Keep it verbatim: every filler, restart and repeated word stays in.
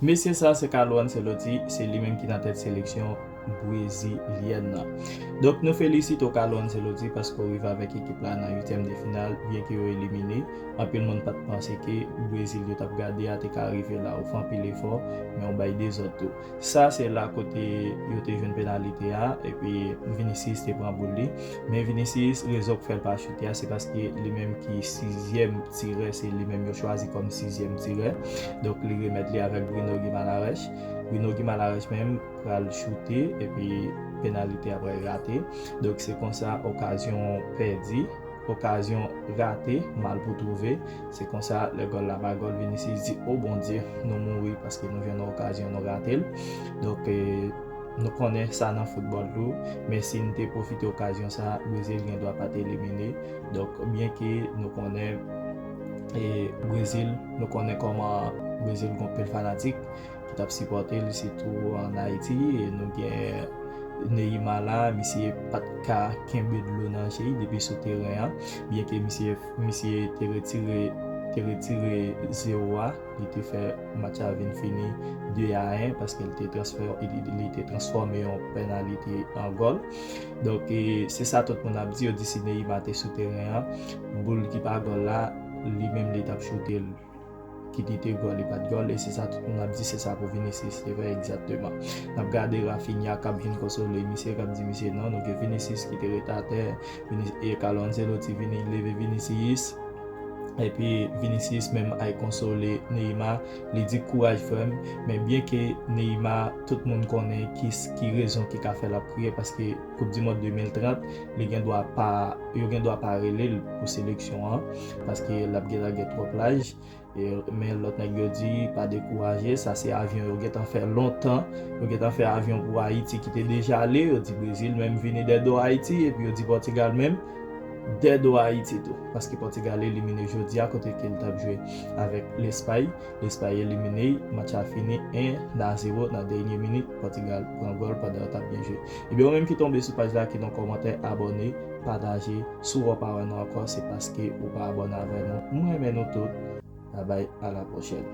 Mesye sa se Carlo Ancelotti, se li menm ki nan tèt seleksyon brezilyèn nan. Donk nou felisite w Carlo Ancelotti paske w rive avèk ekip la nan uityèm de final, byen ke yo elimine. Anpil moun pa t panse ke Brezil yo t ap gade a te ka rive la. Ou fè anpil efò, men w bay dezòd tou. Sa se la kote yo te jwenn penalite a, epi Vinicius te pran boul li. Men Vinicius, rezon k fè l pa chute a, se paske li menm ki sizyèm tirè, se li menm yo chwazi kòm sizyèm tirè. Donk li remèt li avèk Bruno Guimaraes. Bruno Guimaraes menm pral chute, epi penalite a pral rate. Donk se konsa okazyon pèdi, okazyon rate, mal pou twouve. Se konsa lè gòl la pa gòl, Vinicius di, "O Bondye, nou mouri paske nou jwenn yon okazyon, nou rate l." Donk, eh, nou konnen sa nan foutbòl tou, men si n te pwofite okazyon sa, Brezil gen dwa pa t elimine. Donk, byen ke nou konnen, eh, Brezil, nou konnen kòman Brezil gon pil fanatik ki t ap sipòte l, sitou ann Ayiti. E nou gen Neymar la, misye pa t ka kenbe dlo nan je l depi sou teren an. Byen ke misye, misye te retire, te retire zewo a, li te fè match la vin fini de a en paske li te transfè-, li, li te transfòme yon penalite an gòl. Donk, e, se sa tout moun ap di, yo di si Neymar te sou teren an, boul ki pa gòl la, li menm li t ap choute l. Kit li te gòl, li pa t gòl, e se sa tout moun ap di, se sa pou Vinicius te fè egzakteman. N ap gade Raphinha k ap vin konsole misye, k ap di misye non, nou gen Vinicius ki te ret atè, Vini-, e Carlo Ancelotti vini leve Vinicius, epi Vinicius menm ay konsole Neymar, li di kouraj frè m, men byen ke Neymar, tout moun konnen ki, ki rezon ki ka fè l ap kriye, paske Koup di mond de mil trant, li gen dwa pa, yo gen dwa pa rele l pou seleksyon an, paske l ap gentan gen twòp laj. E, men lòt nèg yo di, pa dekouraje, sa se avyon yo gentan fè lontan. Yo gentan fè avyon pou Ayiti ki te deja ale. Yo di Brezil menm vini dèdo Ayiti, epi yo di Pòtigal menm dèdo Ayiti tou. Paske Pòtigal elimine jodi a kote ke l t ap jwe avèk Lespay. Lespay elimine, match la fini en a zewo nan dènye minit. Pòtigal pran gòl pandan yo t ap byen jwe. Ebyen, ou menm ki tonbe sou paj la, kite yon kòmantè, abòne, pataje. Si w pa wè nou ankò, se paske ou pa abòne avè nou. Mwen renmen nou tout. Babay, a la pwochèn.